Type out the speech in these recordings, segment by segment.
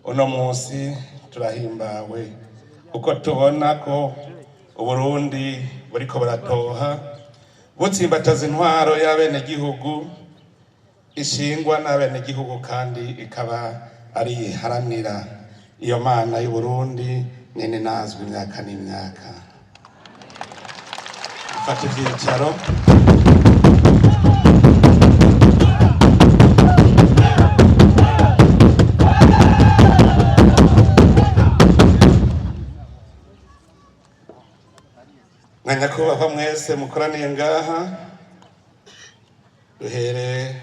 Uno munsi turahimbawe kuko tubona ko Uburundi buriko buratoha, butsimbataza intwaro y'abenegihugu ishingwa n'abenegihugu, kandi ikaba ari iharanira iyo Mana y'Uburundi nini nazwi imyaka n'imyaka. Fata ivyicaro. Mwa nyakubahwa mwese mukoraniye ngaha, duhere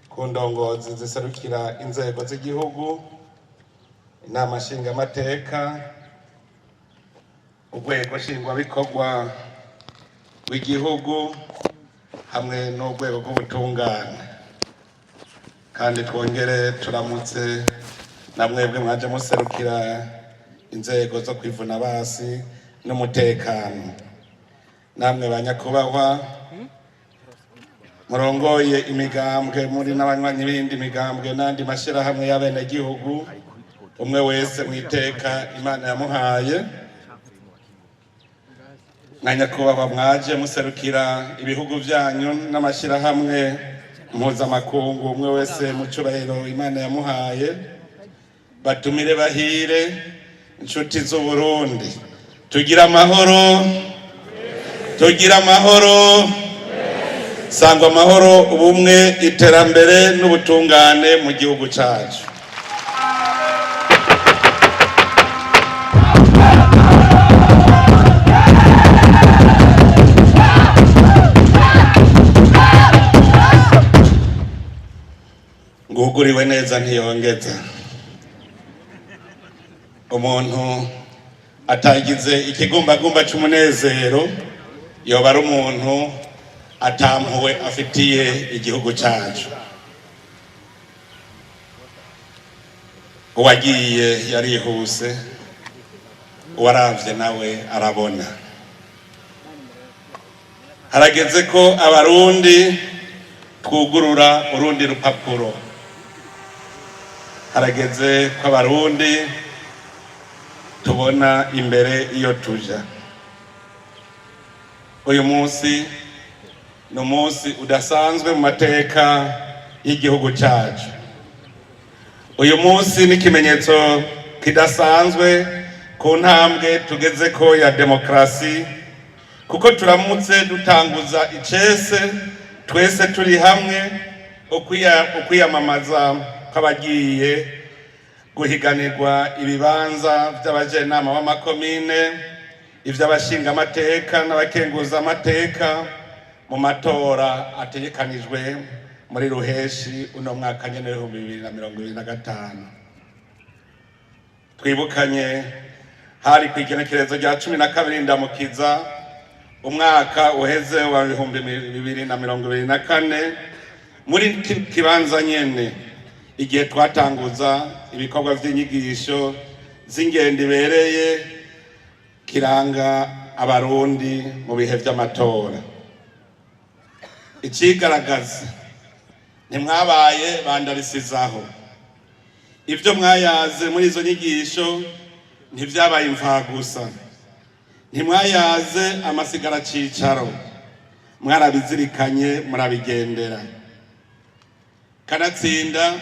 ku ndongozi ziserukira inzego z'igihugu, inama nshingamateka, urwego nshingwabikorwa rw'igihugu hamwe n'urwego rw'ubutungane. Kandi twongere turamutse na mwebwe mwaje muserukira inzego zo kwivuna basi n'umutekano, namwe ba nyakubahwa murongoye imigambwe, muri n'abanywanyi b'indi migambwe n'andi mashyirahamwe y'abenegihugu, umwe wese mwiteka Imana yamuhaye. Mwa nyakubahwa mwaje muserukira ibihugu vyanyu n'amashyirahamwe mpuzamakungu, umwe wese mu cubahiro Imana yamuhaye. Batumire bahire, inshuti z'Uburundi, tugira amahoro, tugira amahoro, sangwa amahoro, ubumwe, iterambere n'ubutungane mu gihugu cacu. Nguguriwe neza ntiyongeza. Umuntu atagize ikigumbagumba c'umunezero yoba ari umuntu atampuwe afitiye igihugu cacu. Uwagiye yarihuse, uwaravye nawe arabona. Harageze ko Abarundi twugurura urundi rupapuro. Harageze ko Abarundi tubona imbere iyo tuja. Uyu munsi ni umunsi udasanzwe mu mateka y'igihugu cacu. Uyu munsi ni ikimenyetso kidasanzwe ku ntambwe tugezeko ya demokarasi, kuko turamutse dutanguza icese twese turi hamwe ukwiyamamaza kw'abagiye guhiganirwa ibibanza vy'abajenama b'amakomine, ivy'abashingamateka n'abakenguzamateka mu matora ategekanijwe muri ruheshi uno mwaka nyene w'2025. Twibukanye, hari kw'igenekerezo rya 12 Ndamukiza umwaka uheze wa 2024, muri kibanza nyene, igihe twatanguza ibikorwa vy'inyigisho z'ingendo ibereye kiranga Abarundi mu bihe vy'amatora. Icigaragaza, ntimwabaye bandarisizaho. Ibyo mwayaze muri izo nyigisho ntivyabaye imfagusa, ntimwayaze amasigara cicaro, mwarabizirikanye murabigendera. Kanatsinda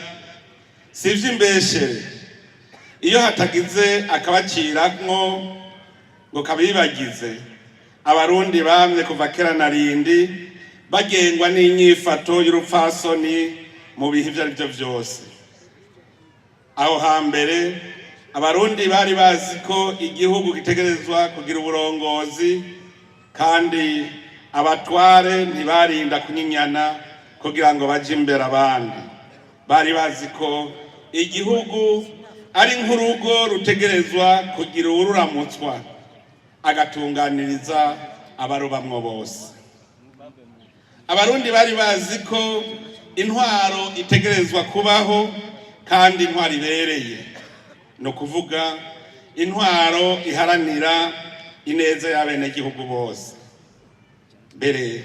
si ivy'imbeshere, iyo hatagize akabaciramwo ngo kabibagize, Abarundi bamye kuva kera na rindi bagengwa n'inyifato y'urupfasoni mu bihe ivyo ari vyo vyose. Aho hambere Abarundi bari bazi ko igihugu gitegerezwa kugira uburongozi, kandi abatware ntibarinda kunyinyana kugira ngo baje imbere abandi. Bari bazi ko igihugu ari nk'urugo rutegerezwa kugira uwururamutswa agatunganiriza abarubamwo bose. Abarundi bari bazi ko intwaro itegerezwa kubaho, kandi intwaro ibereye, ni ukuvuga intwaro iharanira ineza y'abenegihugu bose. Mbere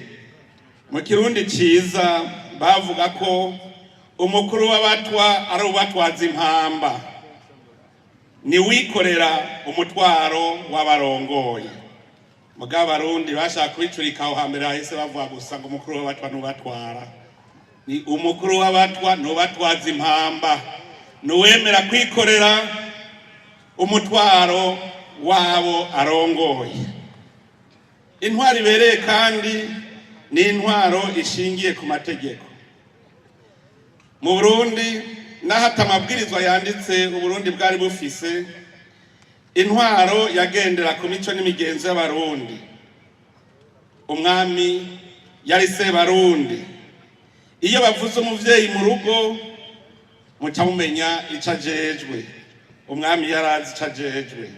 mu Kirundi ciza bavuga ko umukuru w'abatwa ari ubatwaza impamba. Ni wikorera umutwaro w'abarongoye. Mugabo Abarundi bashaka kubicurika, aho hambere hahise bavuga gusa ngo umukuru w'Abatwa nubatwara. Ni umukuru w'Abatwa nubatwaza impamba, nuwemera kwikorera umutwaro wabo arongoye. Intwaro ibereye kandi ni intwaro ishingiye ku mategeko. Mu Burundi, naho amabwirizwa yanditse Uburundi bwari bufise, intwaro yagendera ku mico n'imigenzo y'Abarundi. Umwami yari Sebarundi. Iyo bavuze umuvyeyi mu rugo, muca mumenya ico ajejwe. Umwami yarazi ico ajejwe,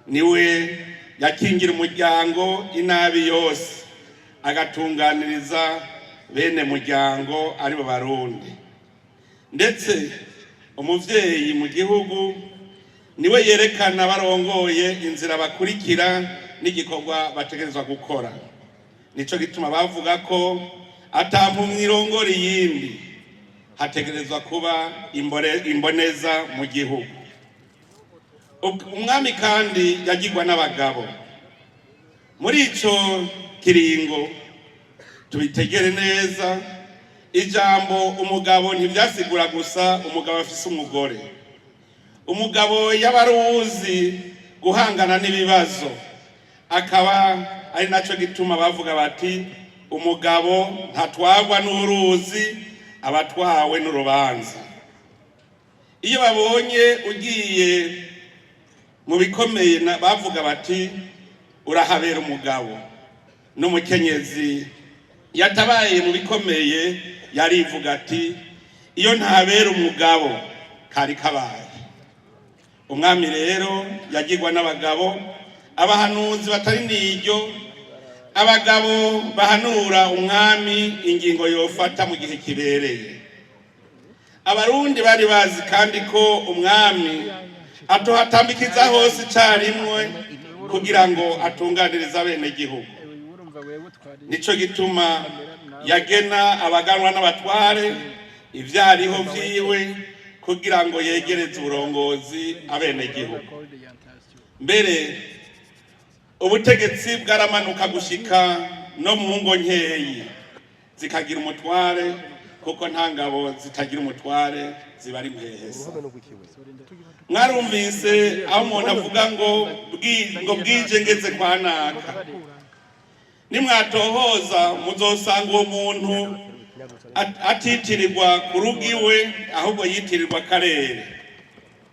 niwe yakingira umuryango inabi yose, agatunganiriza bene muryango, aribo Barundi. Ndetse umuvyeyi mu gihugu niwe yerekana barongoye inzira bakurikira n'igikorwa bategerezwa gukora. Nico gituma bavuga ko ata mpumyi irongora iyindi, hategerezwa kuba imboneza mu gihugu. Umwami kandi yagirwa n'abagabo muri ico kiringo. Tubitegere neza, ijambo umugabo ntivyasigura gusa umugabo afise umugore. Umugabo yaba ari uwuzi guhangana n'ibibazo, akaba ari naco gituma bavuga bati: "Umugabo ntatwarwa n'uruzi, abatwawe n'urubanza." Iyo babonye ugiye mu bikomeye, bavuga bati: "Urahabera umugabo." N'umukenyezi yatabaye mu bikomeye yarivuga ati: "Iyo ntabera umugabo, kari kabaye." Umwami rero yagirwa n'abagabo, abahanuzi batari n'iryo, abagabo bahanura umwami ingingo yofata mu gihe kibereye. Abarundi bari bazi kandi ko umwami atohatambikiza hose icarimwe kugira ngo atunganirize abenegihugu. Nico gituma yagena abaganwa n'abatware, ivyariho vyiwe, kugira ngo yegereze uburongozi abenegihugu. Mbere ubutegetsi bwaramanuka gushika no mu ngo nkeyi zikagira umutware, kuko nta ngabo zitagira umutware, ziba ari impehesa. Mwarumvise aho umuntu avuga ngo bwije ngeze kwa naka. Nimwatohoza muzosanga uwo muntu atitirirwa ku rugo iwe, ahubwo yitirirwa akarere.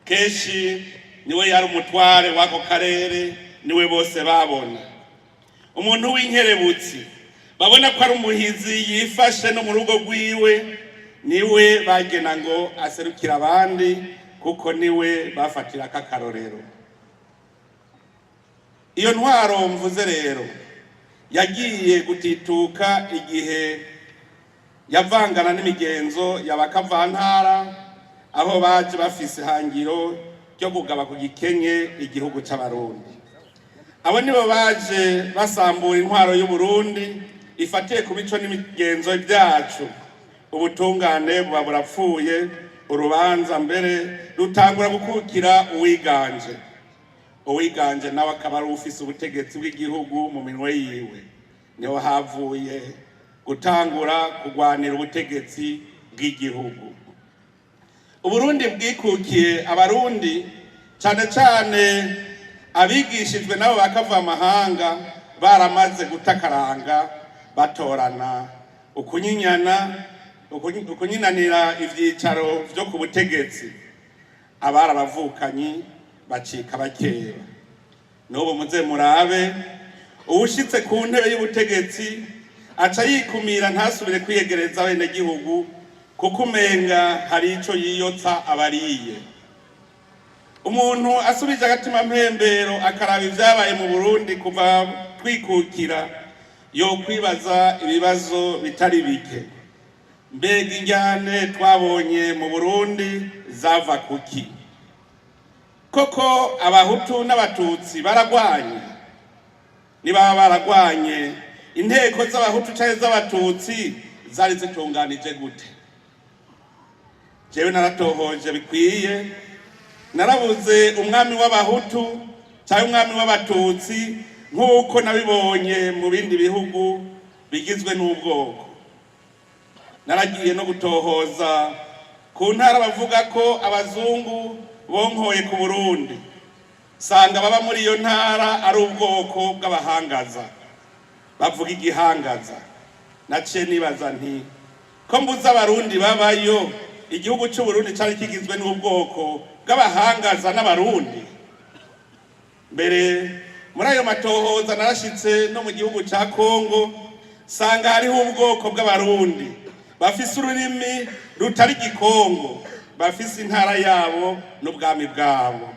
Kenshi niwe yari umutware w'ako karere, niwe bose babona. Umuntu w'inkerebutsi babona ko ari umuhizi, yifashe no mu rugo rwiwe, niwe bagena ngo aserukire abandi, kuko niwe bafatirako akarorero. Iyo ntwaro mvuze rero yagiye gutituka igihe yavangana n'imigenzo y'abakavantara, aho baje bafise ihangiro ryo kugaba ku gikenye igihugu c'Abarundi. Abo nibo baje basambura intwaro y'Uburundi ifatiye ku mico n'imigenzo byacu. Ubutungane buba burapfuye, urubanza mbere rutangura gukukira uwiganje. Uwiganje nawe akaba ari ufise ubutegetsi bw'igihugu mu minwe yiwe. Niho havuye gutangura kurwanira ubutegetsi bw'igihugu. Uburundi bwikukiye, Abarundi cane cane abigishijwe nabo bakava amahanga, baramaze gutakaranga, batorana ukunyinyana, ukunyinanira ivyicaro vyo ku butegetsi. Abari abavukanyi bacika bakera. N'ubu muze murabe, uwushitse ku ntebe y'ubutegetsi aca yikumira, ntasubire kwiyegereza abenegihugu, kuko umenga hari ico yiyotsa abariye. Umuntu asubije agatima mpembero akaraba ivyabaye mu Burundi kuva twikukira, yo kwibaza ibibazo bitari bike. Mbega injyane twabonye mu Burundi zava kuki? Koko Abahutu n'Abatutsi baragwanye? Nibaba baragwanye, inteko z'Abahutu canke z'Abatutsi zari zitunganije gute? Jewe naratohoje bikwiye. Narabuze umwami w'Abahutu cyangwa umwami w'Abatutsi nk'uko nabibonye mu bindi bihugu bigizwe n'ubwoko. Naragiye no gutohoza ku ntara bavuga ko abazungu bonkoye ku Burundi, sanga baba muri iyo ntara ari ubwoko bw'Abahangaza, bavuga Igihangaza. Naciye nibaza nti: ko mbuze Abarundi babayo, igihugu c'Uburundi cari kigizwe n'ubwoko bw'Abahangaza n'Abarundi? Mbere muri ayo matohoza narashitse no mu gihugu ca Kongo, sanga hariho ubwoko bw'Abarundi bafise ururimi rutari Igikongo, bafise intara yabo n'ubwami bwabo.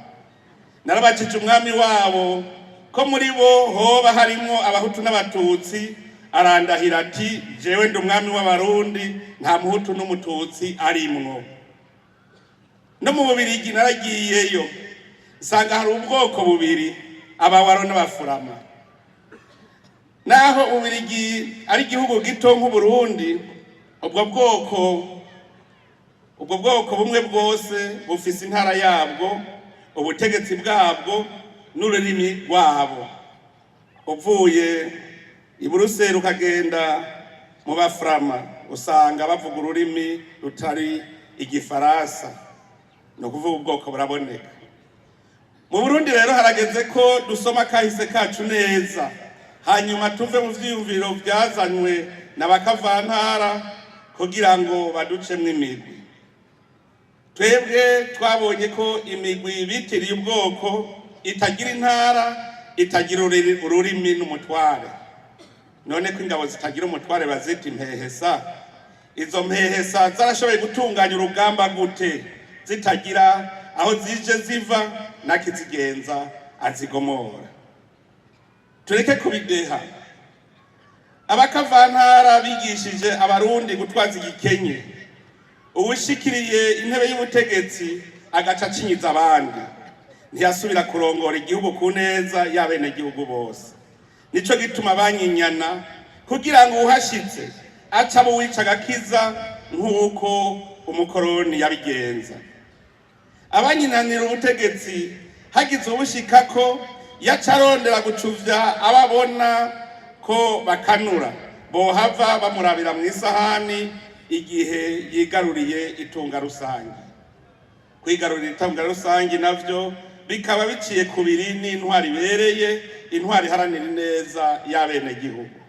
Narabajije umwami wabo ko muri bo hoba harimwo Abahutu n'Abatutsi, arandahira ati: "Jewe ndi umwami w'Abarundi, nta Muhutu n'Umututsi arimwo." No mu Bubirigi naragiyeyo, nsanga hari ubwoko bubiri, Abawaro n'Abafurama. Naho Ububirigi ari igihugu gito nk'Uburundi, ubwo bwoko bumwe bwose bufise intara yabwo, ubutegetsi bwabwo n'ururimi rwabo. Uvuye i Buruseli ukagenda mu Bafurama, usanga bavuga ururimi rutari Igifaransa. Ni ukuvuga ubwoko buraboneka. Mu Burundi rero harageze ko dusoma kahise kacu neza, hanyuma tuve mu vyiyumviro vyazanywe na bakavantara kugira ngo baducemwo imigwi. Twebwe twabonye ko imigwi bitiriye ubwoko itagira intara, itagira ururimi n'umutware. None ko ingabo zitagira umutware bazita impehesa, izo mpehesa zarashoboye gutunganya urugamba gute zitagira aho zije ziva n'akizigenza azigomora? Tureke kubideha. Abakavantara bigishije Abarundi gutwaza igikenye. Uwushikiriye intebe y'ubutegetsi agaca acinyiza abandi, ntiyasubira kurongora igihugu ku neza y'abenegihugu bose. Nico gituma banyinyana kugira ngo uwuhashitse aca abo uwica agakiza, nk'uko umukoroni yabigenza. Abanyinanira ubutegetsi, hagize ubushikako, yaca arondera gucuvya ababona ko bakanura, bohava bamurabira mu isahani igihe yigaruriye itunga rusange. Kwigarurira itunga rusange navyo bikaba biciye kubiri n'intwari ibereye, intwari iharanira ineza y'abenegihugu.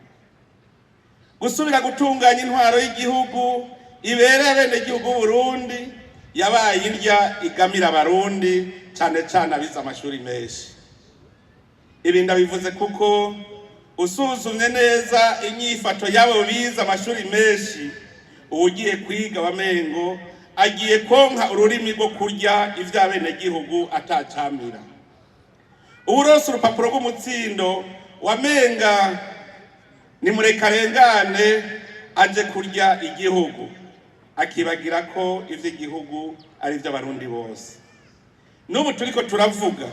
Gusubira gutunganya intwaro y'igihugu ibereye abenegihugu Burundi yabaye indya igamira Abarundi, cane cane abize amashuri menshi. Ibi ndabivuze kuko usuzumye neza inyifato y'abo bize amashuri menshi, uwugiye kwiga wamengo agiye konka ururimi rwo kurya ivy'abenegihugu atacamira. Uwuronse urupapuro rw'umutsindo wamenga nimurekarengane aje kurya igihugu, akibagira ko ivy'igihugu ari ivy'Abarundi bose. N'ubu turiko turavuga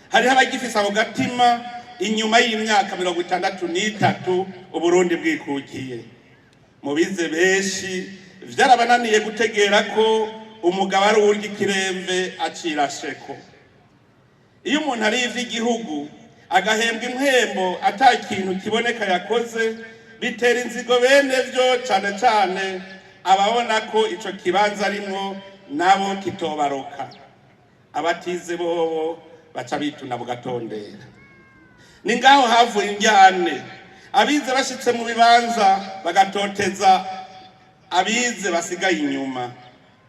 hariho abagifise ako gatima inyuma y'imyaka 63 Uburundi bwikukiye. Mu bize benshi vyarabananiye gutegera ko umugabo ari uwurya ikiremve acirasheko. Iyo umuntu ari ivy'igihugu agahembwa impembo ata kintu kiboneka yakoze, bitera inzigo bene vyo, cane cane ababona ko ico kibanza arimwo nabo kitobaroka. Abatize bobo baca bituna bugatondera. Ni ngaho havuye injyane, abize bashitse mu bibanza bagatoteza abize basigaye inyuma.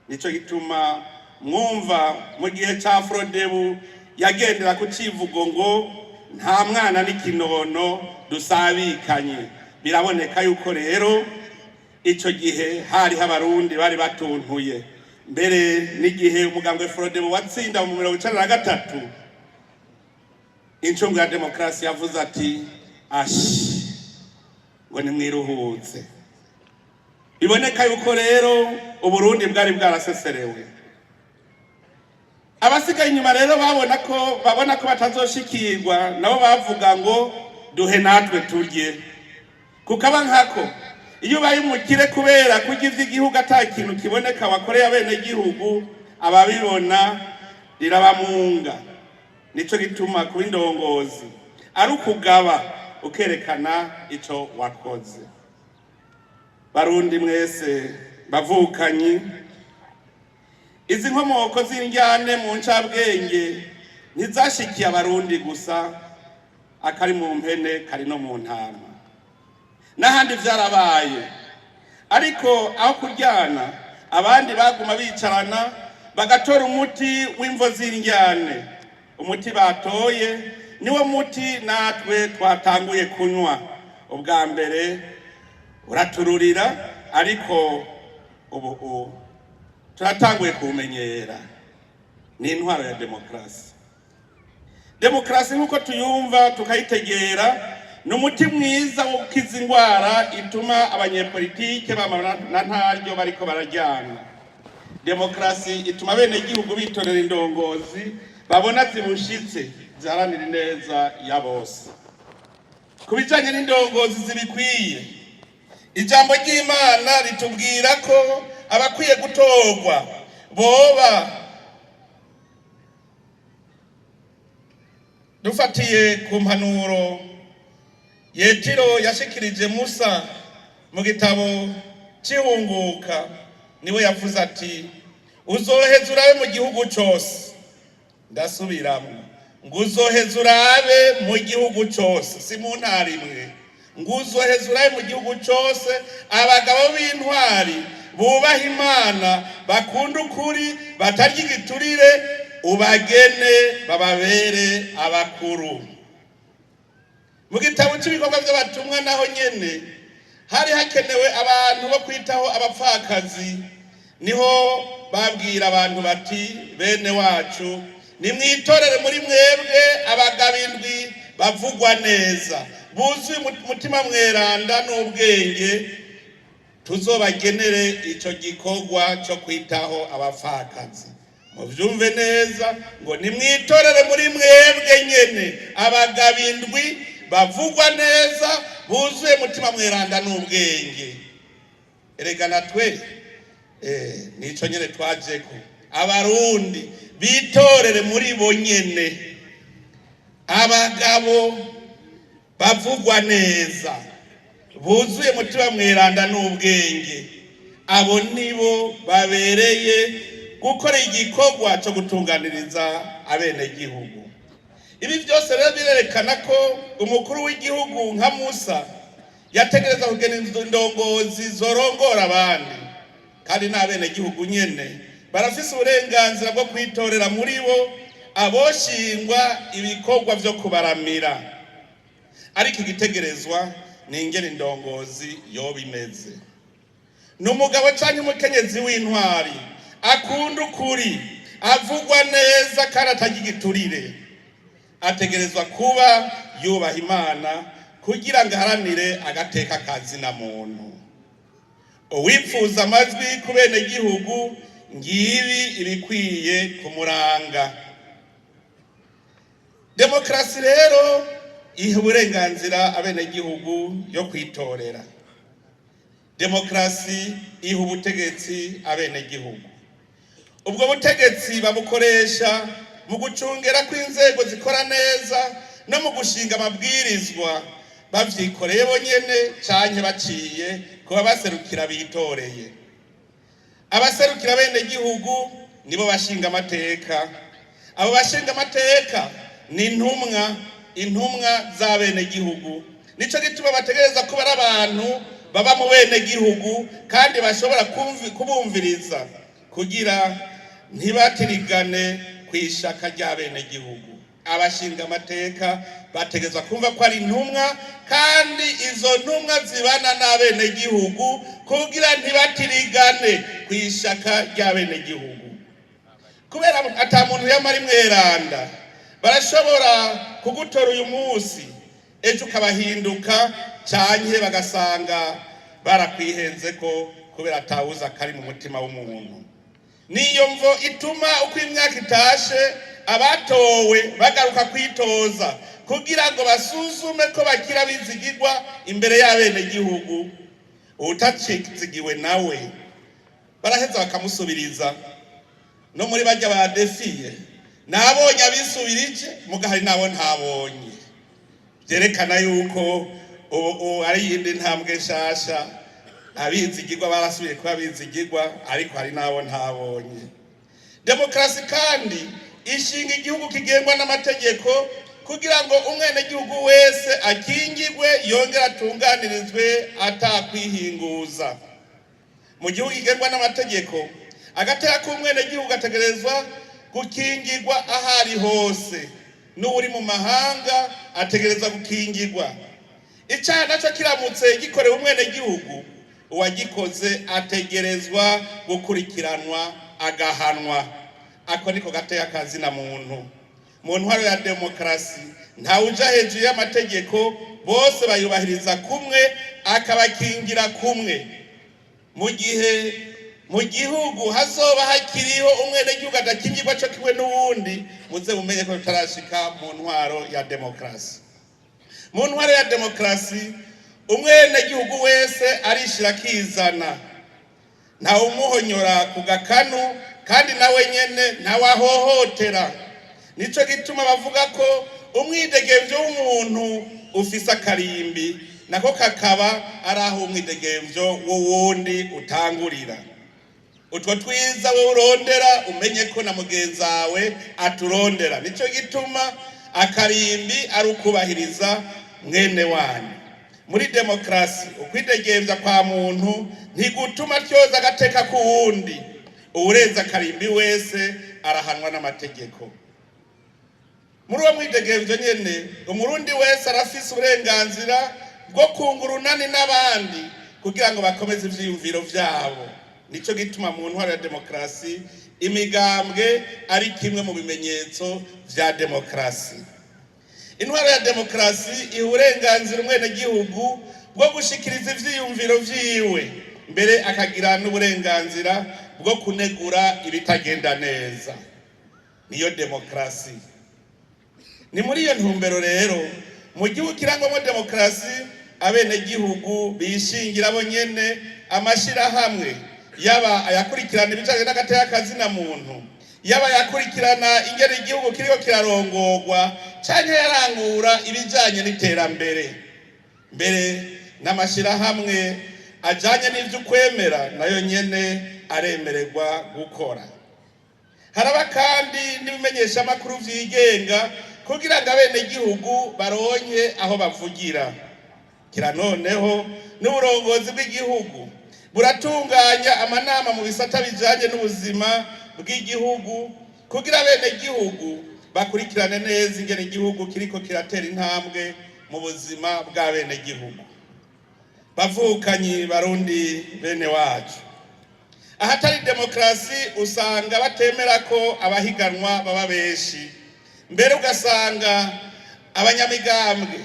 Nico gituma mwumva mu gihe ca Frodebu yagendera ku civugo ngo "nta mwana n'ikinono dusabikanye". Biraboneka yuko rero ico gihe hariho Abarundi bari batuntuye. Mbere n'igihe umugambwe Frodebu watsinda mu 93, incungu ya demokarasi yavuze ati: "Ashi, ngo nimwiruhutse." Biboneka yuko rero Uburundi bwari bwaraseserewe. Abasigaye inyuma rero babona ko batazoshikirwa, nabo bavuga ngo "duhe natwe turye". Kukaba nkako iyo ubaye umukire kubera kurya ivy'igihugu ata kintu kiboneka wakoreye abenegihugu, ababibona Rirabamunga. Nico gituma kuba indongozi ari ukugaba, ukerekana ico wakoze. Barundi mwese bavukanyi, izi nkomoko z'indyane mu ncabwenge ntizashikiye Abarundi gusa. Akari mu mpene kari no mu ntama, n'ahandi vyarabaye. Ariko aho kuryana, abandi baguma bicarana bagatora umuti w'imvo z'indyane. Umuti batoye niwo muti natwe twatanguye kunywa. Ubwa mbere uratururira, ariko ubu turatanguye kuwumenyera. Ni intwaro ya demokarasi. Demokarasi nk'uko tuyumva tukayitegera, ni umuti mwiza wo gukiza indwara ituma abanyepolitike bama na ntaryo bariko bararyana. Demokarasi ituma bene igihugu bitorera indongozi babona zibushitse, ziharanira ineza ya bose. Ku bijanye n'indongozi zibikwiye, ijambo ry'Imana ritubwira ko abakwiye gutorwa boba, dufatiye ku mpanuro Yetiro yashikirije Musa mu gitabo c'Ihunguka, niwe yavuze ati: "Uzoheza urabe mu gihugu cose." Ndasubiramwo ngo: "Uzoheza urabe mu gihugu cose", si mu ntara imwe, ngo: "Uzoheza urabe mu gihugu cose abagabo b'intwari, bubaha Imana, bakunda ukuri, batarya igiturire, ubagene bababere abakuru." Mu gitabo cy'ibikorwa by'abatumwa naho nyene hari hakenewe abantu bo kwitaho abapfakazi. Niho babwira abantu bati: "Bene wacu, nimwitorere muri mwebwe abagabo indwi bavugwa neza, buzuye umutima mweranda n'ubwenge, tuzobagenere ico gikorwa cyo kwitaho abapfakazi." Muvyumve neza ngo: "Nimwitorere muri mwebwe nyene abagabo indwi bavugwa neza, buzuye mutima mweranda n'ubwenge." Erega natwe nico nyene twajeko. Abarundi bitorere muri bo nyene abagabo bavugwa neza, buzuye mutima mweranda n'ubwenge. Abo nibo babereye gukora igikorwa cyo gutunganiriza abenegihugu. Ibi byose rero birerekana ko umukuru w'igihugu nka Musa yategereza kugena indongozi zorongora abandi. Kandi n'abenegihugu nyene barafise uburenganzira bwo kwitorera muri bo aboshingwa ibikorwa vyo kubaramira. Ariko igitegerezwa ni ingene indongozi yoba imeze: ni umugabo canke umukenyezi w'intwari, akunda ukuri, avugwa neza kandi atarya igiturire. Ategerezwa kuba yubaha Imana kugira ngo aharanire agateka kazina muntu. Uwipfuza amajwi ku benegihugu, ngibi ibikwiye kumuranga. Demokarasi rero iha uburenganzira abenegihugu yo kwitorera. Demokarasi iha ubutegetsi abenegihugu. Ubwo butegetsi babukoresha mu gucungera ko inzego zikora neza no mu gushinga amabwirizwa, bavyikoreye bonyene canke baciye kuba baserukira bitoreye. Abaserukira benegihugu nibo bashinga amateka. Abo bashinga amateka ni intumwa, intumwa z'abenegihugu. Nico gituma bategereza kuba ari abantu baba mu benegihugu kandi bashobora kubumviriza kugira ntibatirigane kw'ishaka ry'abenegihugu. Abashinga amateka bategerezwa kumva ko ari intumwa, kandi izo ntumwa zibana n'abenegihugu kugira ntibatirigane kw'ishaka ry'abenegihugu. Kubera ata muntu yamara imweranda, barashobora kugutora uyu munsi, ejo ukabahinduka, canke bagasanga barakwihenze ko, kubera atawuza kari mu mutima w'umuntu. Niyo mvo ituma uko imyaka itashe abatowe bagaruka kwitoza kugira ngo basuzume ko bakira bizigirwa imbere y'abenegihugu. Uwutacizigiwe nawe baraheza bakamusubiriza no muri barya badefiye. Nabonye abisubirije, muga hari nabo ntabonye, byerekana yuko ubu ari iyindi ntambwe nshasha. Abizigirwa barasubiye kuba abizigirwa, ariko hari n'abo ntabonye. Demokarasi kandi ishinga igihugu kigengwa n'amategeko kugira ngo umwenegihugu wese akingirwe yongere atunganirizwe atakwihinguza. Mu gihugu kigengwa n'amategeko, agateka k'umwenegihugu ategerezwa gukingirwa aho ari hose, n'uri mu mahanga ategerezwa gukingirwa. Icyaha nacyo kiramutse gikorewe umwenegihugu, uwagikoze ategerezwa gukurikiranwa agahanwa. Ako niko gateka kazina muntu. Mu ntwaro ya demokarasi, ntawe uja hejuru y'amategeko, bose bayubahiriza kumwe, akabakingira kumwe. Mu gihe mu gihugu hazoba hakiriho umwenegihugu adakingirwa co kimwe n'uwundi, muze mumenye ko tutarashika mu ntwaro ya demokarasi. Mu ntwaro ya demokarasi, umwenegihugu wese arishira akizana, ntawe umuhonyora ku gakanu, kandi nawe nyene ntawe ahohotera. Nico gituma bavuga ko umwidegemvyo w'umuntu ufise akarimbi, nako kakaba ari aho umwidegemvyo w'uwundi utangurira. Utwo twiza wowe urondera, umenye ko na mugenzi wawe aturondera. Nico gituma akarimbi ari ukubahiriza mwene wanyu. Muri demokarasi, ukwidegemvya kwa muntu ntigutuma tyoza agateka k'uwundi. Uwurenza akarimbi wese arahanwa n'amategeko. Muri uwo mwidegemvyo nyene, Umurundi wese arafise uburenganzira bwo kunga urunani n'abandi kugira ngo bakomeze ivyiyumviro vyabo. Nico gituma mu ntwaro ya demokarasi imigambwe ari kimwe mu bimenyetso vya demokarasi. Intwaro ya demokarasi iha uburenganzira umwenegihugu bwo gushikiriza ivyiyumviro vyiwe, mbere akagira n'uburenganzira bwo kunegura ibitagenda neza. Niyo demokarasi. Ni muri iyo ntumbero rero, mu gihugu kirangwamo demokarasi, abenegihugu bishingira bo nyene amashirahamwe, yaba ayakurikirana ibijanye n'agateka kazina muntu, yaba ayakurikirana ingene igihugu kiriko kirarongorwa, canke yarangura ibijanye n'iterambere. Mbere n'amashirahamwe ajanye n'ivy'ukwemera nayo nyene aremererwa gukora. Haraba kandi n'ibimenyeshamakuru vyigenga kugira ngo abenegihugu baronke aho bavugira. Kira noneho n'uburongozi bw'igihugu buratunganya amanama mu bisata bijanye n'ubuzima bw'igihugu kugira abenegihugu bakurikirane neza ingene igihugu kiriko kiratera intambwe mu buzima bw'abenegihugu. Bavukanyi Barundi bene wacu, ahatari demokarasi usanga batemera ko abahiganwa baba benshi, mbere ugasanga abanyamigambwe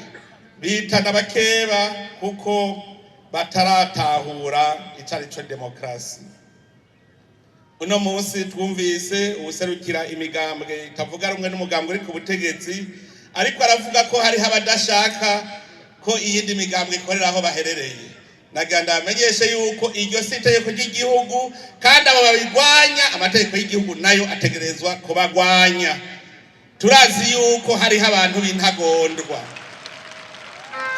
bitana bakeba kuko bataratahura icari co demokarasi. Uno munsi twumvise uwuserukira imigambwe itavuga rumwe n'umugambwe uri ku butegetsi, ariko aravuga ko hariho abadashaka ko iyindi migambwe ikorera aho baherereye. Nagira ndabamenyeshe yuko iryo si itegeko ry'igihugu, kandi abo babigwanya amategeko y'igihugu nayo ategerezwa kubagwanya. Turazi yuko hariho abantu b'intagondwa,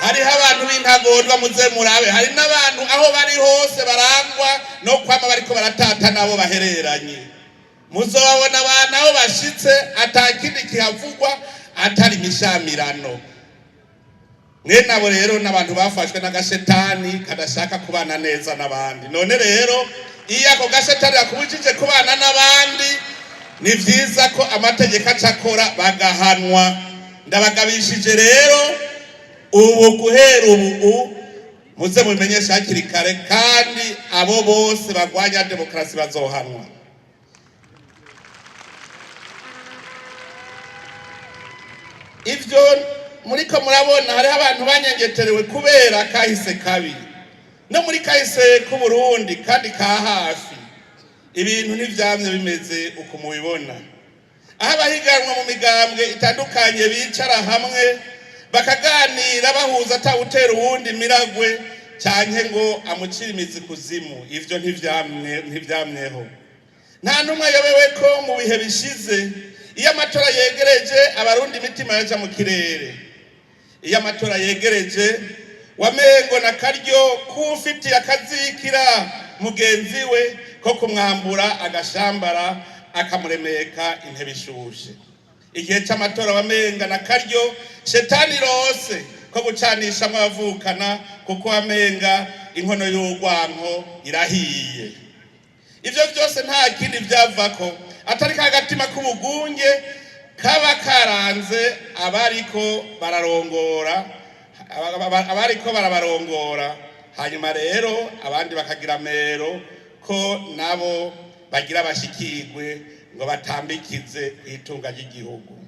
hariho abantu b'intagondwa, muze murabe. Hari n'abantu aho bari hose barangwa no kwama bariko baratata n'abo bahereranye. Muzobabona abantu aho bashitse atakindi kihavugwa atari imishamirano. Mwene abo rero n'abantu bafashwe n'agashetani kadashaka kubana neza n'abandi. None rero iyo ako gashetani kakubujije kubana n'abandi, ni vyiza ko amategeko aca akora, bagahanwa. Ndabagabishije rero ubu, guhera ubu muze mubimenyeshe hakiri kare, kandi abo bose bagwanya demokarasi bazohanwa. Ivyo muriko murabona, hariho abantu banyengeterewe kubera kahise kabi, no muri kahise k'Uburundi kandi ka hafi ibintu ntivyamye bimeze uko mubibona, aho abahiganwa mu migambwe itandukanye bicara hamwe bakaganira bahuza, atawutera uwundi imiragwe canke ngo amucire imizi kuzimu. Ivyo ntivyamyeho. Nta n'umwe ayobewe ko mu bihe bishize Iyo amatora yegereje, Abarundi imitima yaja mu kirere. Iyo amatora yegereje, wamengo na karyo k'ufitiye akazikira mugenzi we ko kumwambura agashambara, akamuremeka intebe ishushe. Igihe c'amatora wamenga na karyo shetani rose ko gucanishamwo abavukana, kuko wamenga inkono y'urwanko irahiye. Ivyo vyose nta kindi vyavako atari ka gatima k'ubugunge kaba karanze abariko bararongora, abariko barabarongora. Hanyuma rero abandi bakagira amero ko nabo bagira bashikirwe ngo batambikize kw'itunga ry'igihugu.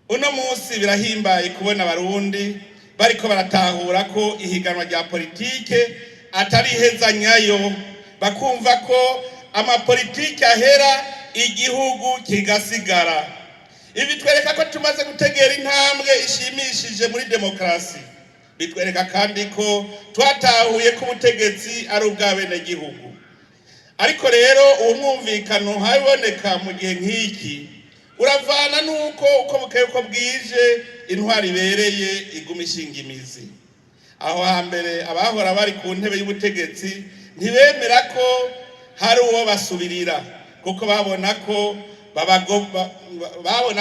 Uno munsi birahimbaye kubona Abarundi bariko baratahura ko ihiganwa rya politike atari ihezanyayo, bakumva ko amapolitike ahera igihugu kigasigara. Ibi bitwereka ko tumaze gutegera intambwe ishimishije muri demokarasi. Bitwereka kandi ko twatahuye ko ubutegetsi ari ubw'abenegihugu. Ariko rero uwo mwumvikano haboneka mu gihe nk'iki uravana n'uko uko bukeye uko bwije intwari ibereye iguma ishinga imizi. Aho hambere abahora bari ku ntebe y'ubutegetsi ntibemera ko hari uwo basubirira, kuko babona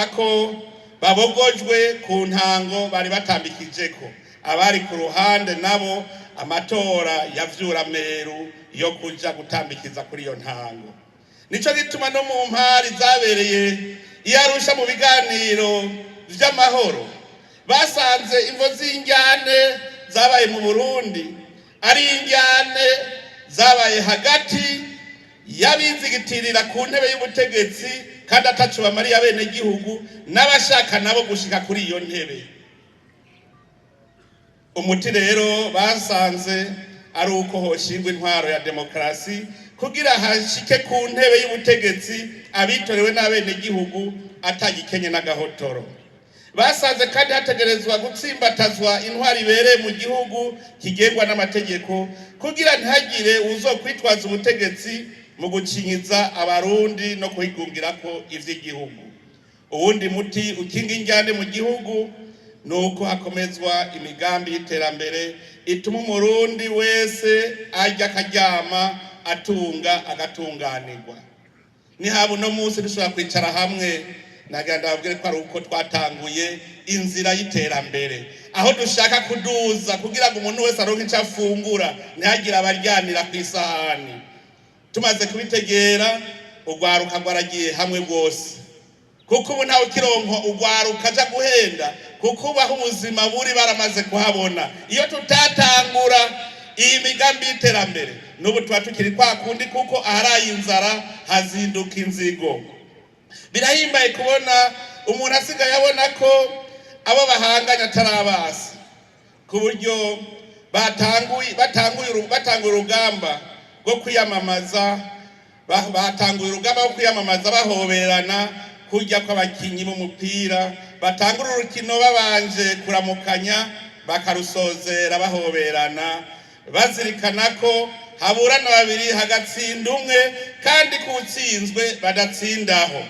ko babogojwe ku ntango bari batambikijeko. Abari ku ruhande nabo amatora yavyura meru yo kuja gutambikiza kuri iyo ntango. Nico gituma no mu mpari zabereye i Arusha mu biganiro vy'amahoro, basanze imvo z'injyane zabaye mu Burundi ari injyane zabaye hagati y'abizigitirira ku ntebe y'ubutegetsi kandi ataco bamariye abenegihugu, n'abashaka nabo gushika kuri iyo ntebe. Umuti rero basanze ari uko hoshingwa intwaro ya demokarasi kugira hashike ku ntebe y'ubutegetsi abitorewe n'abenegihugu atagikenye n'agahotoro. Basanze kandi hategerezwa gutsimbatazwa intwaro ibereye mu gihugu kigengwa n'amategeko, kugira ntihagire uwuzokwitwaza ubutegetsi mu gucinyiza Abarundi no kwigungirako ivy'igihugu. Uwundi muti ukinga injyane mu gihugu ni uko hakomezwa imigambi y'iterambere ituma Umurundi wese arya akaryama, atunga agatunganirwa. Nihaba uno munsi dushobora kwicara hamwe, nagira ndababwire ko ari uko twatanguye inzira y'iterambere, aho dushaka kuduza kugira ngo umuntu wese aronke ico afungura, ntihagire abaryanira kw'isahani. Tumaze kubitegera, urwaruka rwaragiye hamwe rwose, kuko ubu ntawe ukironka urwaruka aja guhenda, kuko ubaho ubuzima buri baramaze kuhabona. Iyo tutatangura iyi migambi y'iterambere, n'ubu tuba tukiri kwa kundi, kuko aharaye inzara hazinduka inzigo. Birahimbaye kubona umuntu asigaye abona ko abo bahanganye atarabasi, ku buryo batanguye urugamba rwo kwiyamamaza, batanguye urugamba rwo kwiyamamaza bahoberana, kurya kw'abakinyi b'umupira batangura urukino babanje kuramukanya, bakarusozera bahoberana, bazirikana ko haburana babiri hagatsinda umwe, kandi kuwutsinzwe badatsindaho.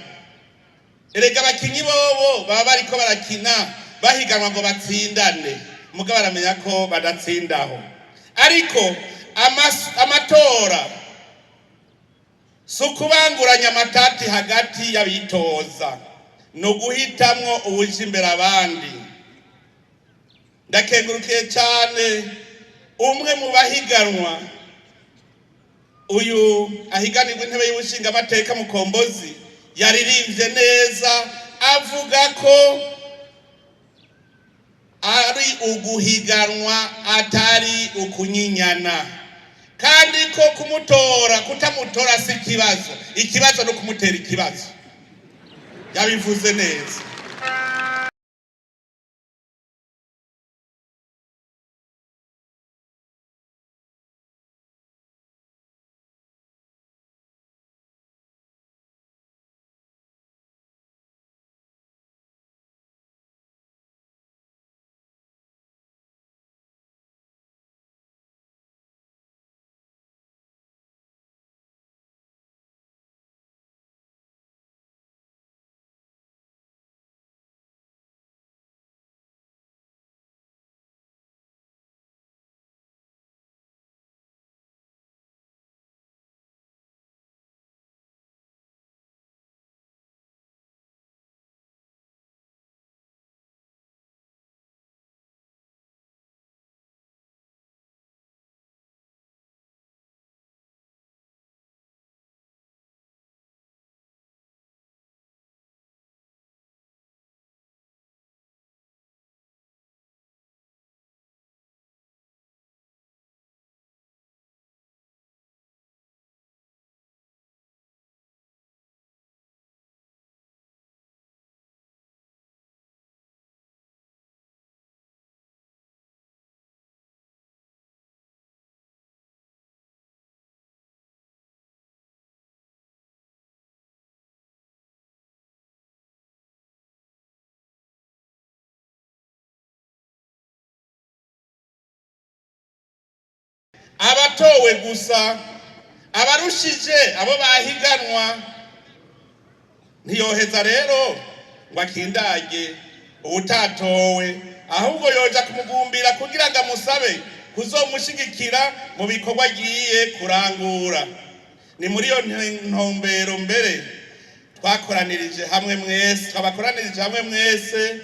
Erega abakinyi bobo baba bariko barakina bahiganwa ngo batsindane, mugabo baramenya ko badatsindaho. Ariko amatora si ukubanguranya amatati hagati y'abitoza, ni uguhitamwo uwuja imbere abandi. Ndakengurukiye cyane umwe mu bahiganwa, uyu ahiganirwa intebe y'ubushingamateka Mukombozi, yaririmbye neza avuga ko ari uguhiganwa atari ukunyinyana, kandi ko kumutora kutamutora si ikibazo, ikibazo no kumutera ikibazo. Yabivuze neza. Abatowe gusa, abarushije abo bahiganwa. Ntiyoheza rero ngo akindage uwutatowe, ahubwo yoja kumugumbira kugira ngo amusabe kuzomushigikira mu bikorwa agiye kurangura. Ni muri iyo ntumbero mbere twakoranirije hamwe mwese, twabakoranirije hamwe mwese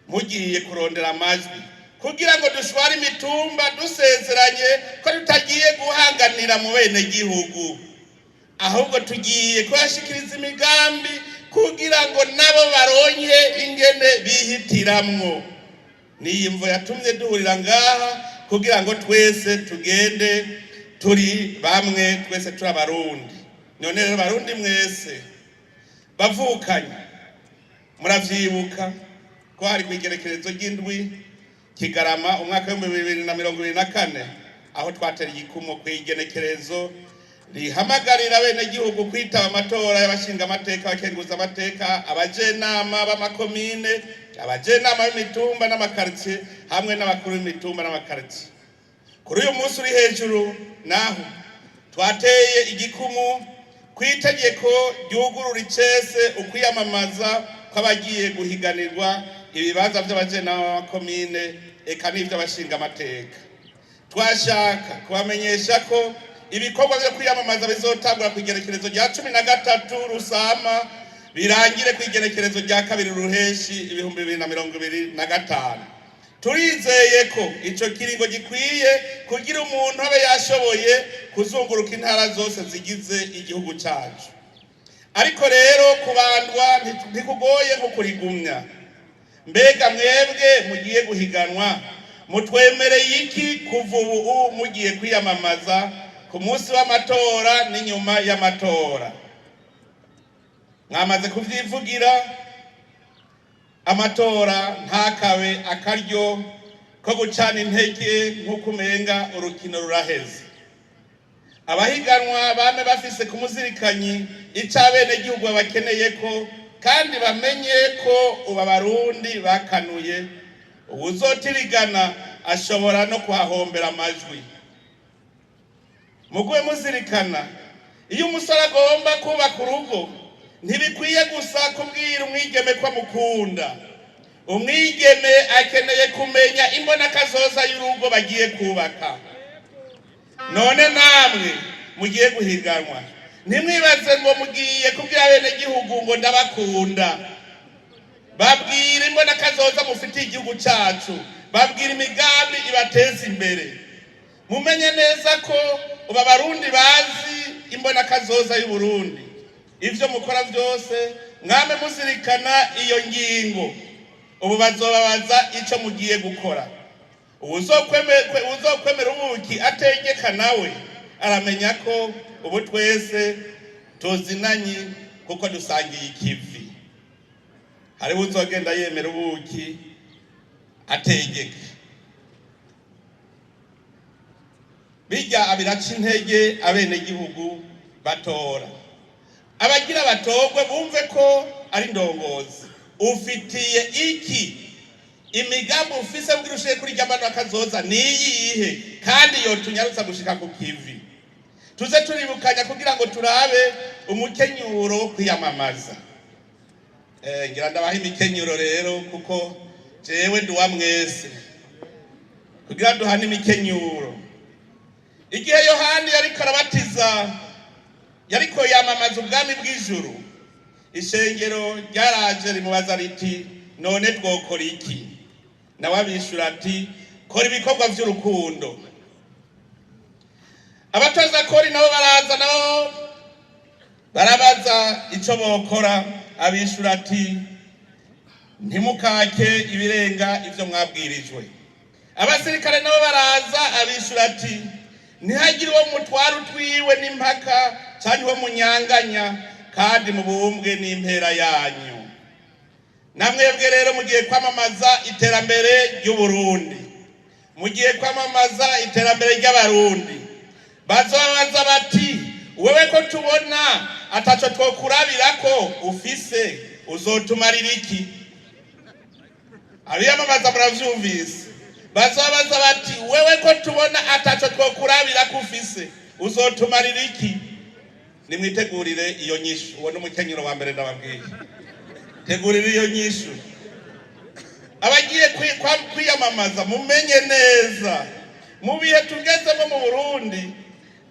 mugiye kurondera amajwi, kugira ngo dushware imitumba dusezeranye ko tutagiye guhanganira mu bene gihugu, ahubwo tugiye kubashikiriza imigambi kugira ngo nabo baronke ingene bihitiramwo. Niyi mvo yatumye duhurira ngaha, kugira ngo twese tugende turi bamwe, twese turi Abarundi. None rero, Barundi mwese bavukanye, muravyibuka ko hari kw'igerekerezo ry'indwi Kigarama umwaka w'2024, aho twatera igikumo kw'igenekerezo rihamagarira abenegihugu kwitaba amatora y'abashinga amateka, abakenguza amateka, abajenama b'amakomine, abajenama b'imitumba n'amakaritsiye, hamwe n'abakuru b'imitumba n'amakaritsiye. Kuri uyu munsi uri hejuru naho twateye igikumu ku itegeko ryugurura icese ukwiyamamaza kw'abagiye guhiganirwa ibibanza vy'abajenama b'amakomine eka n'ivy'abashinga amateka. Twashaka kubamenyesha ko ibikorwa vyo kwiyamamaza bizotangura ku igenekerezo rya 13 Rusama, birangire ku igenekerezo rya 2 Ruheshi 2025. Turizeye ko ico kiringo gikwiye kugira umuntu abe yashoboye kuzunguruka intara zose zigize igihugu cacu. Ariko rero kubandwa ntikugoye nko kurigumya. Mbega mwebwe mugiye guhiganwa, mutwemereye iki kuva ubu mugiye kwiyamamaza, ku munsi w'amatora n'inyuma y'amatora? Mwamaze kuvyivugira. Amatora ntakabe akaryo ko gucana intege nk'uko umenga urukino ruraheze. Abahiganwa bame bafise ku muzirikanyi ico abenegihugu babakeneye ko, kandi bamenye ko ubu Abarundi bakanuye. Uwuzotirigana ashobora no kuhahombera amajwi. Mugume muzirikana, iyo umusore agomba kubaka urugo, ntibikwiye gusa kubwira umwigeme ko amukunda. Umwigeme akeneye kumenya imbonakazoza y'urugo bagiye kubaka. None namwe mugiye guhiganwa, ntimwibaze ngo mugiye kubwira abenegihugu ngo ndabakunda. Babwira imbonakazoza mufitiye igihugu cacu, babwira imigambi ibateza imbere. Mumenye neza ko ubu Abarundi bazi imbonakazoza y'Uburundi. Ivyo mukora vyose mwame muzirikana iyo ngingo. Ubu bazobabaza ico mugiye gukora. Uwuzokwemera ubuki ategeka nawe aramenya ko ubu twese tuzinanye kuko dusangiye ikivi. Hariho uzogenda yemera ubuki ategeka, bijya biraca intege abenegihugu batora. Abagira batorwe bumve ko ari ndongozi. Ufitiye iki imigambi ufise kugira ushire kuri rya mbano akazoza niyihe, kandi yotunyarutsa gushika ku kivi? Tuze turibukanya kugira ngo turabe umukenyuro wo kwiyamamaza. Ngira ndabaha imikenyuro rero, kuko jewe nduwa mwese, kugira duhane imikenyuro. Igihe Yohani yariko arabatiza, yariko yamamaza ubwami bw'ijuru, ishengero ryaraje rimubaza riti: "None twokora iki?" Nawe abishura ati: "Kora ibikorwa vy'urukundo." Abatoza kori nabo baraza, nabo barabaza ico bokora. Abishura ati: "Ntimukake ibirenga ivyo mwabwirijwe." Abasirikare nabo baraza, abishura ati: "Ntihagire uwo mutwara utwiwe n'impaka canke uwo munyanganya, kandi mubumbwe n'impera yanyu." Namwebwe rero mugiye kwamamaza iterambere ry'Uburundi, mugiye kwamamaza iterambere ry'Abarundi. Bazobabaza bati: "Wewe ko tubona ataco twokurabirako ufise, uzotumarira iki?" Abiyamamaza muravyumvise. Bazobaza bati: "Wewe ko tubona ataco twokurabirako ufise uzotumarira iki? Nimwitegurire iyo nyishu. Uwo n'umukenyero wa mbere ndababwiye, tegurire iyo nyishu. Abagiye kwiyamamaza, mumenye neza mu bihe tugezemo mu Burundi,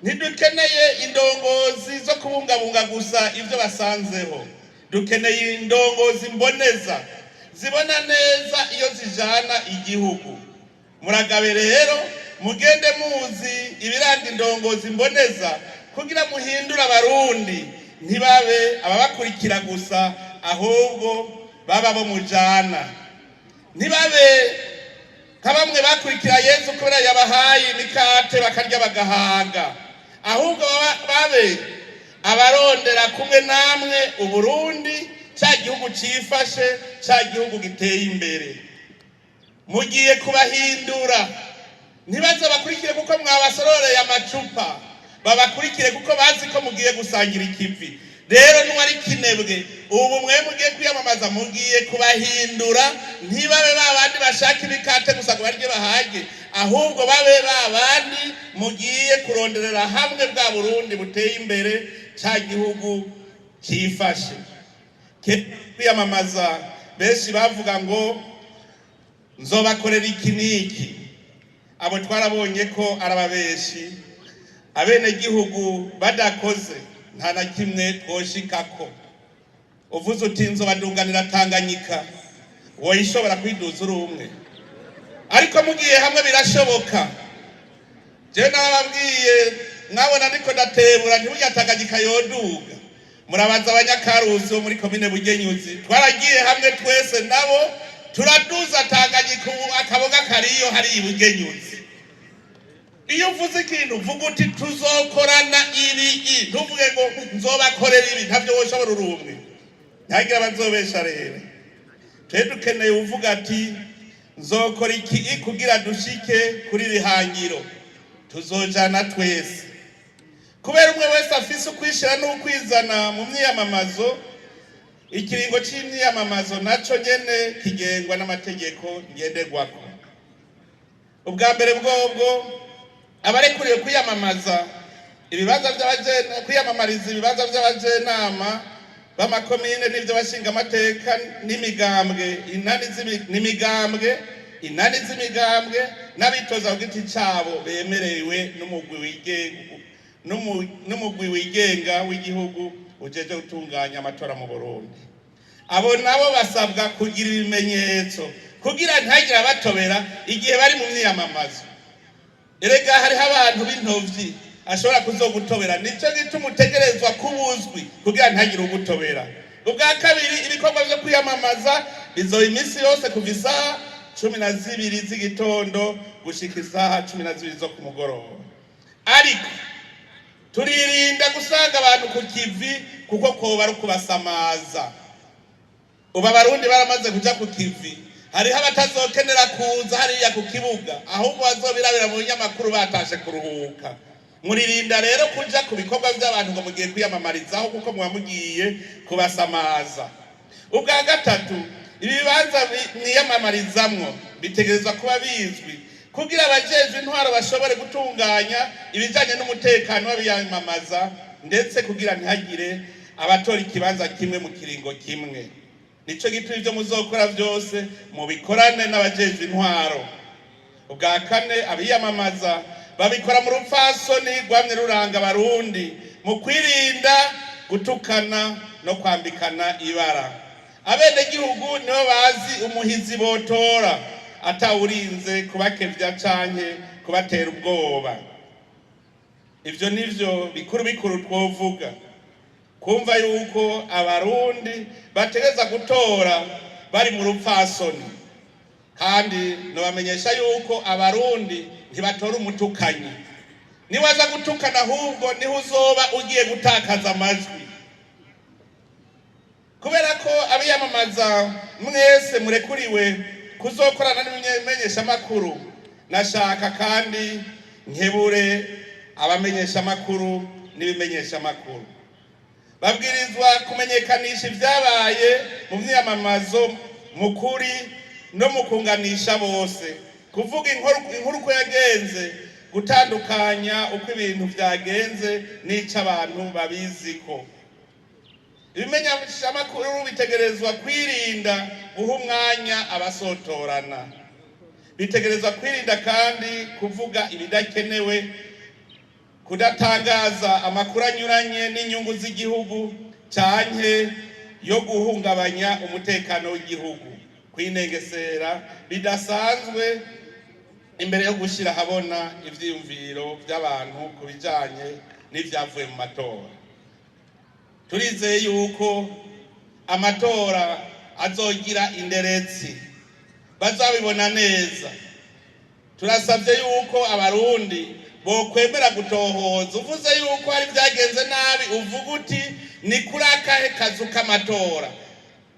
ntidukeneye indongozi zo kubungabunga gusa ibyo basanzeho. Dukeneye indongozi mboneza, zibona neza iyo zijana igihugu. Muragabe rero, mugende muzi ibiranga indongozi mboneza kugira muhindure Abarundi, ntibabe ababakurikira gusa, ahubwo baba bo mujana. Ntibabe nka bamwe bakurikira Yezu kubera yabahaye imikate bakarya bagahaga, ahubwo babe abarondera kumwe namwe Uburundi, cya gihugu cifashe, cya gihugu giteye imbere. Mugiye kubahindura, ntibaze bakurikire kuko mwabasororeye amacupa, babakurikire kuko bazi ko mugiye gusangira ikivi. Rero n'uwari kinebwe, ubu mwe mugiye kwiyamamaza, mugiye kubahindura, ntibabe ba bandi bashaka imikate gusa ngo barye bahage, ahubwo babe ba bandi mugiye kuronderera hamwe bwa Burundi buteye imbere, cya gihugu cyifashe. Kwiyamamaza, benshi bavuga ngo nzobakorera iki n'iki. Abo twarabonye ko ari ababeshi. Abenegihugu badakoze, nta na kimwe twoshikako. Uvuze uti nzobadunganira Tanganyika, woyishobora kwiduza uri umwe? Ariko mugiye hamwe birashoboka. Jewe narababwiye, mwabona ndiko ndatebura, ntiburya Tanganyika yoduga. Murabaza Abanyakarusi bo muri komine Bugenyuzi, twaragiye hamwe twese nabo turaduza Tanganyika. Ubu akaboga kariyo hariya i Bugenyuzi. Iyo uvuze ikintu, uvuga uti tuzokorana ibi, ntuvuge ngo nzobakorera ibi, ntabyo woshobora uri umwe. Ntihagire abazobesha. Rero twe dukeneye uvuga ati nzokora iki kugira dushike kuri rihangiro, tuzojana twese. Kubera umwe wese afise ukwishira n'ukwizana mu myiyamamazo, ikiringo c'imyiyamamazo naco nyene kigengwa n'amategeko ngenderwako. Ubwa mbere bwobwo, abarekuriwe kwiyamamaza ibibanza by'abajena, kwiyamamariza ibibanza by'abajenama b'amakomine n'ivy'abashingamateka n'imigambwe, inani n'imigambwe, inani z'imigambwe n'abitoza ku giti cabo bemerewe n'umugwi wigenga w'igihugu ujeje gutunganya amatora mu Burundi. Abo nabo basabwa kugira ibimenyetso kugira ntihagire abatobera igihe bari mu myiyamamazo. Erega hariho abantu b'intovyi ashobora kuzogutobera. Nico gituma utegerezwa kuba uzwi kugira ntihagire ugutobera. Ubwa kabiri, ibikorwa vyo kwiyamamaza bizoba iminsi yose kuva isaha 12 z'igitondo gushika isaha 12 zo ku mugoroba. Ariko turirinda gusanga abantu ku kivi, kuko koba ari ukubasamaza. Ubu Abarundi baramaze kuja ku kivi, hariho abatazokenera kuza hariya ku kibuga, ahubwo bazobirabira mu binyamakuru batashe kuruhuka. Muririnda rero kuja ku bikorwa vy'abantu ngo mugiye kwiyamamarizaho, kuko muba mugiye kubasamaza. Ubwa gatatu, ibibanza mwiyamamarizamwo bitegerezwa kuba bizwi kugira abajejwe intwaro bashobore gutunganya ibijanye n'umutekano w'abiyamamaza, ndetse kugira ntihagire abatora ikibanza kimwe mu kiringo kimwe. Nico gituma ivyo muzokora vyose mubikorane n'abajejwe intwaro. Ubwa kane, abiyamamaza babikora mu rupfasoni rwamye ruranga Abarundi, mu kwirinda gutukana no kwambikana ibara. Abenegihugu nibo bazi umuhizi botora, atawurinze kubakevya canke kubatera ubwoba. Ivyo nivyo bikuru bikuru twovuga. Kumva yuko Abarundi bategereza gutora bari mu rupfasoni, kandi nobamenyesha yuko Abarundi ntibatora umutukanyi. Niwaza gutukana, ahubwo niho uzoba ugiye gutakaza amajwi. Kubera ko abiyamamaza mwese murekuriwe kuzokorana n'ibimenyeshamakuru, nashaka kandi nkebure abamenyeshamakuru n'ibimenyeshamakuru. Babwirizwa kumenyekanisha ibyabaye mu myiyamamazo mu kuri no mu kunganisha bose, kuvuga inkuru uko yagenze. Gutandukanya uko ibintu vyagenze n'ico abantu babiziko. Ibimenyeshamakuru bitegerezwa kwirinda guha umwanya abasotorana, bitegerezwa kwirinda kandi kuvuga ibidakenewe, kudatangaza amakuru anyuranye n'inyungu z'igihugu canke yo guhungabanya umutekano w'igihugu, kwinengesera bidasanzwe imbere yo gushyira ahabona ivyiyumviro vy'abantu ku bijanye n'ivyavuye mu matora. Turizeye yuko amatora azogira inderetsi, bazabibona neza. Turasabye yuko Abarundi bokwemera gutohoza. Uvuze yuko hari byagenze nabi, uvuga uti: "Ni kuri akahe kazu k'amatora?"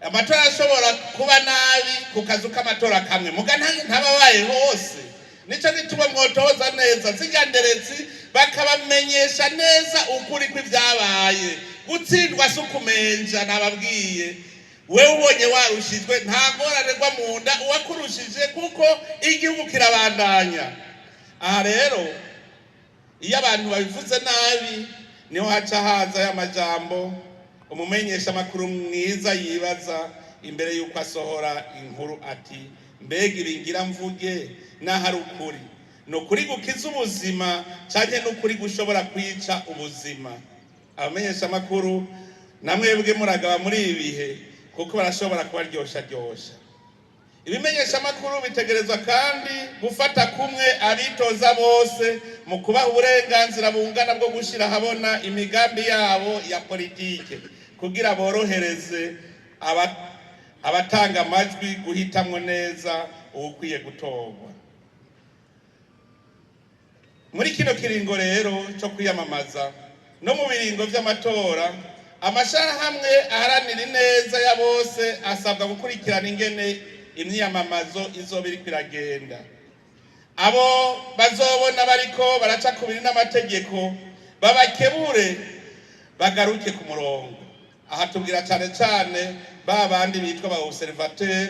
Amatora ashobora kuba nabi ku kazu k'amatora kamwe, muga ntababaye hose. Nico gituma mwotoza neza zirya nderetsi, bakabamenyesha neza ukuri kw'ivyabaye. Gutsindwa si ukumenja. Nababwiye, wewe ubonye warushijwe, nta ngorane rwa mu nda uwakurushije, kuko igihugu kirabandanya. Aha rero, iyo abantu babivuze nabi, niho haca haza y'amajambo. Umumenyesha amakuru mwiza yibaza imbere y'uko asohora inkuru ati: "Mbega ibi ngira mvuge, n'ahari ukuri, ni ukuri gukiza ubuzima canke ni ukuri gushobora kwica ubuzima?" Abamenyesha amakuru namwebwe muragaba muri ibi bihe, kuko barashobora kubaryosharyosha. Ibimenyesha amakuru bitegerezwa kandi gufata kumwe abitoza bose mu kubaha uburenganzira bungana bwo gushyira ahabona imigambi yabo ya politike, kugira borohereze abatanga amajwi guhitamwo neza uwukwiye gutorwa. Muri kino kiringo rero cyo kwiyamamaza no mu biringo vy'amatora, amashirahamwe aharanira ineza ya bose asabwa gukurikirana ingene imyiyamamazo izoba iriko iragenda. Abo bazobona bariko baraca kubiri n'amategeko, babakebure bagaruke ku murongo. Aha tubwira cane cane ba bandi bitwa ba observateur,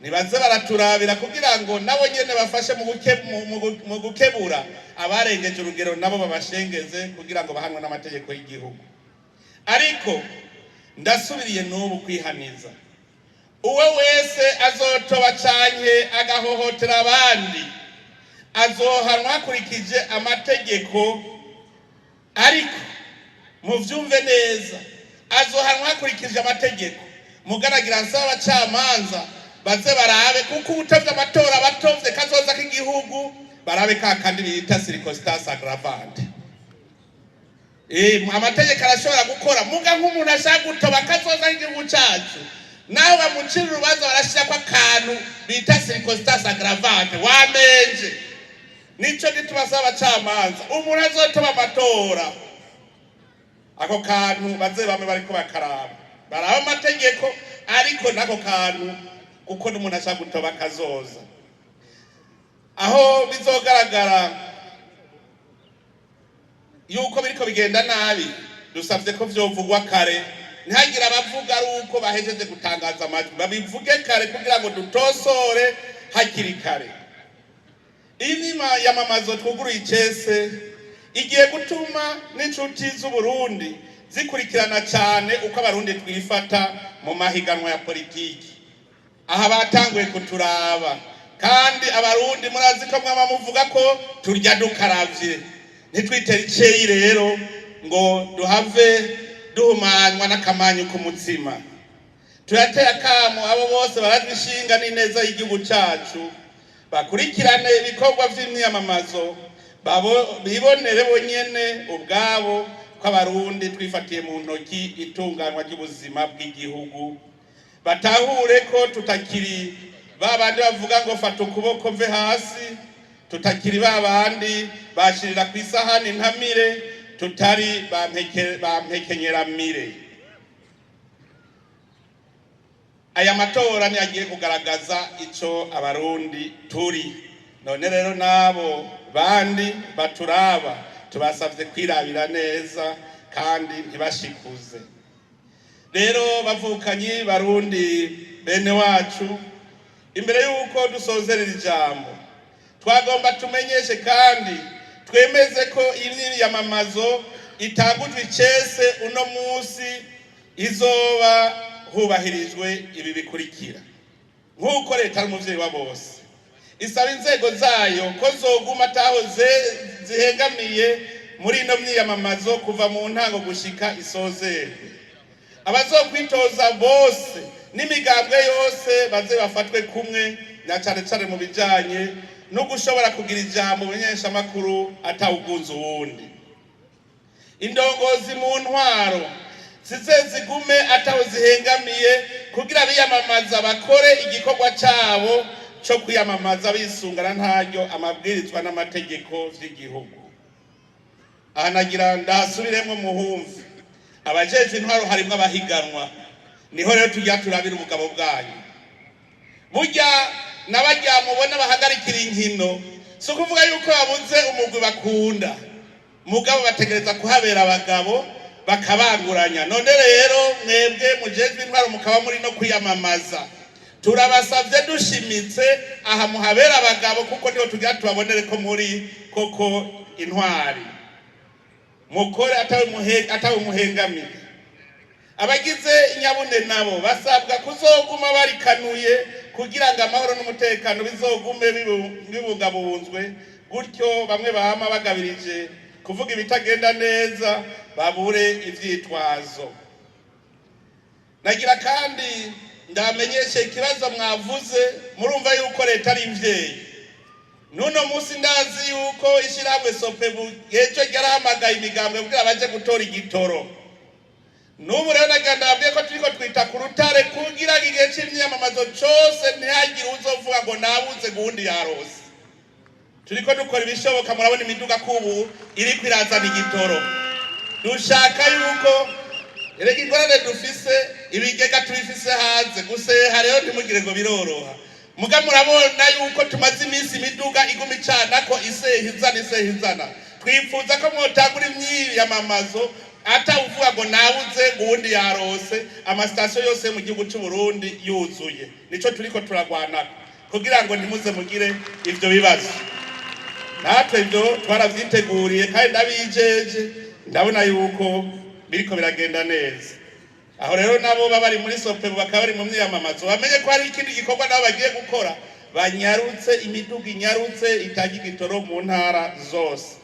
nibaze baraturabira kugira ngo nabo nyene bafashe mu gukebura abarengeje urugero, nabo babashengeze kugira ngo bahanwe n'amategeko y'igihugu. Ariko ndasubiriye n'ubu kwihaniza uwo wese azotoba canke agahohotera abandi, azohanwa hakurikije amategeko. Ariko muvyumve neza, azohanwa hakurikije amategeko. Mugaragira nsaba abacamanza baze barabe, kuko ubutovye amatora batovye kazoza k'igihugu. Barabe ka kandi bita circonstance aggravante. Amategeko arashobora gukora, muga nk'umuntu ashaka gutoba kazoza k'igihugu cacu, nawe bamucira urubanza barashirako akantu bita circonstance aggravante, wamenje. Nico gituma asaba abacamanza, umuntu azotoba amatora, ako kantu baze bame bariko bakaraba, baraba amategeko, ariko n'ako kantu, kuko n'umuntu ashaka gutoba kazoza. Aho bizogaragara yuko biriko bigenda nabi, dusavye ko vyovugwa kare, ntihagire abavuga ari uko bahejeje gutangaza amajwi. Babivuge kare kugira ngo dutosore hakiri kare. Iyi myiyamamazo twuguruye icese igiye gutuma n'inshuti z'Uburundi zikurikirana cyane uko Abarundi twifata mu mahiganwa ya politiki. Aha batanguye kuturaba, kandi Abarundi murazi ko mwaba muvuga ko turya dukaravye, ntitwitere iceyi rero ngo duhave duhumanywa n'akamanyu k'umutsima. Turateye akamo abo bose barazwi ishinga n'ineza y'igihugu cacu, bakurikirane ibikorwa vy'imyiyamamazo, bibonere bonyene ubwabo ko Abarundi twifatiye mu ntoki itunganywa ry'ubuzima bw'igihugu, batahure ko tutakiri ba bandi bavuga ngo: "Fata ukuboko mve hasi", tutakiri ba bandi bashirira ku isahani ntamire, tutari ba mpekenyeramire. Aya matora niyo agiye kugaragaza ico Abarundi turi. None rero n'abo bandi baturaba, tubasavye kwirabira neza kandi ntibashikuze. Rero bavukanyi Barundi bene wacu, imbere y'uko dusozerera ijambo, twagomba tumenyeshe kandi twongere dusabe Twemeze ko iyi myiyamamazo itangujwe icese uno munsi izoba hubahirijwe ibi bikurikira: nk'uko leta ari umuvyeyi wa bose, isaba inzego zayo ko zoguma ataho zihengamiye muri ino myiyamamazo kuva mu ntango gushika isozerwe. Abazokwitoza bose n'imigambwe yose baze bafatwe kumwe, na cane cane mu bijanye no gushobora kugira ijambo mu menyeshamakuru atawugunza uwundi. Indongozi mu ntwaro zize zigume ataho zihengamiye kugira biyamamaza bakore igikorwa cabo co kwiyamamaza bisungana ntaryo amabwirizwa n'amategeko vy'igihugu. Aha nagira ndahasubiremwo muhumve: abajejwe intwaro harimwo abahiganwa, niho rero tujya turabira ubugabo bwanyu. Burya n'abarya mubona bahagarikira inkino, si ukuvuga yuko babuze umugwi bakunda, mugabo bategereza kuhabera abagabo bakabanguranya. None rero mwebwe mujejwe intwaro mukaba muri no kwiyamamaza, turabasavye dushimitse aha muhabera abagabo, kuko niho tugira tubabonere ko muri koko intwari. Mukore atawe muhengamiye. Abagize inyabune nabo basabwa kuzoguma barikanuye kugira ngo amahoro n'umutekano bizogume bibungabunzwe, gutyo bamwe bama bagabirije kuvuga ibitagenda neza babure ivyitwazo. Nagira kandi ndamenyeshe ikibazo mwavuze. Murumva yuko leta ari imvyeyi. Nuno munsi ndazi yuko ishirahamwe Sopebu ejo ryarahamagaye imigambwe kugira baje gutora igitoro. N'ubu rero nagira ndababwiye ko turiko twita ku rutare kugira ngo igihe c'imyiyamamazo cose ntihagire uzovuga ngo nabuze ngo uwundi yarose. Turiko dukora ibishoboka. Murabona imiduga ko ubu iriko irazana igitoro. Dushaka yuko erega ingorane dufise, ibigega tubifise hanze guseha, rero ntimugire ngo biroroha. Muga murabona yuko tumaze iminsi imiduga iguma icana ko iseha izana, iseha izana. Twifuza ko mwotangura imyiyamamazo atawuvuga ngo nabuze ngo uwundi yarose, amasitasiyo yose yo mu gihugu c'u Burundi yuzuye. Nico turiko turagwanako kugira ngo ntimuze mugire ivyo bibazo. Natwe ibyo twaravyiteguriye kandi ndabijeje, ndabona yuko biriko biragenda neza. Aho rero nabo baba bari muri Sopebu bakaba bari mu myiyamamazo, bamenye ko hari ikindi gikorwa nabo bagiye gukora, banyarutse imiduga, inyarutse itanga igitoro mu ntara zose.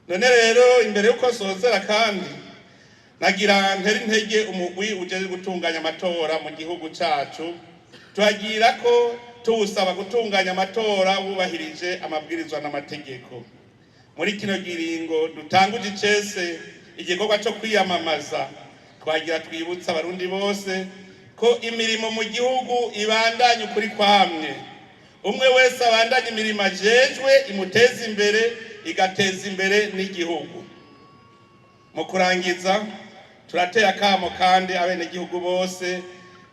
None rero imbere y'uko sozera, kandi nagira ntera intege umugwi ujejwe gutunganya amatora mu gihugu cacu. Turagira ko tuwusaba gutunganya amatora wubahirije amabwirizwa n'amategeko. Muri kino giringo dutanguje icese igikorwa co kwiyamamaza, twagira twibutsa Abarundi bose ko imirimo mu gihugu ibandanya ukuri kwamwe. Umwe wese abandanye imirimo ajejwe imuteza imbere, igateza imbere n'igihugu. Mu kurangiza, turateye akamo kandi abenegihugu bose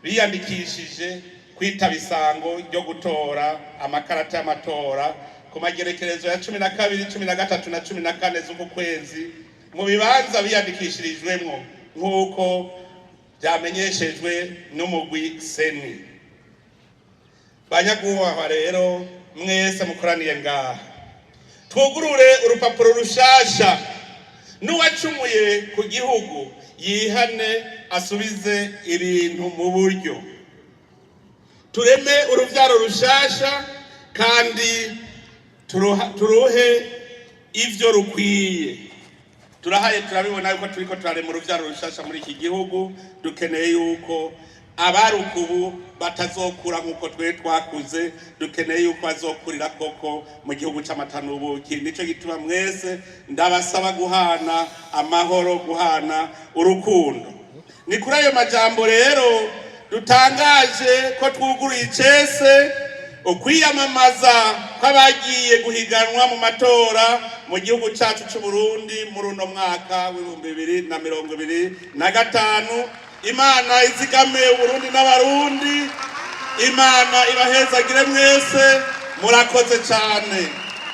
biyandikishije kwitaba isango ryo gutora amakarata y'amatora ku magerekerezo ya 12, 13 na 14 z'uku kwezi mu bibanza biyandikishirijwemwo nk'uko vyamenyeshejwe n'umugwi CENI. Banyagubahwa rero mwese mukoraniye ngaha, twugurure urupapuro rushasha. N'uwacumuye ku gihugu yihane, asubize ibintu mu buryo, tureme uruvyaro rushasha kandi turuhe ivyo rukwiye. Turahaye turabibona yuko turiko turarema uruvyaro rushasha muri iki gihugu. Dukeneye yuko abarukubu batazokura nk'uko twe twakuze. Dukeneye yuko bazokurira koko mu gihugu c'amata n'ubuki. Nico gituma mwese ndabasaba guhana amahoro, guhana urukundo. Ni kuri ayo majambo rero dutangaje ko twuguruye icese ukwiyamamaza kw'abagiye guhiganwa mu matora mu gihugu cacu c'u Burundi muri uno mwaka w'2025. Imana izigame Uburundi n'Abarundi. Imana ibahezagire mwese. Murakoze cane.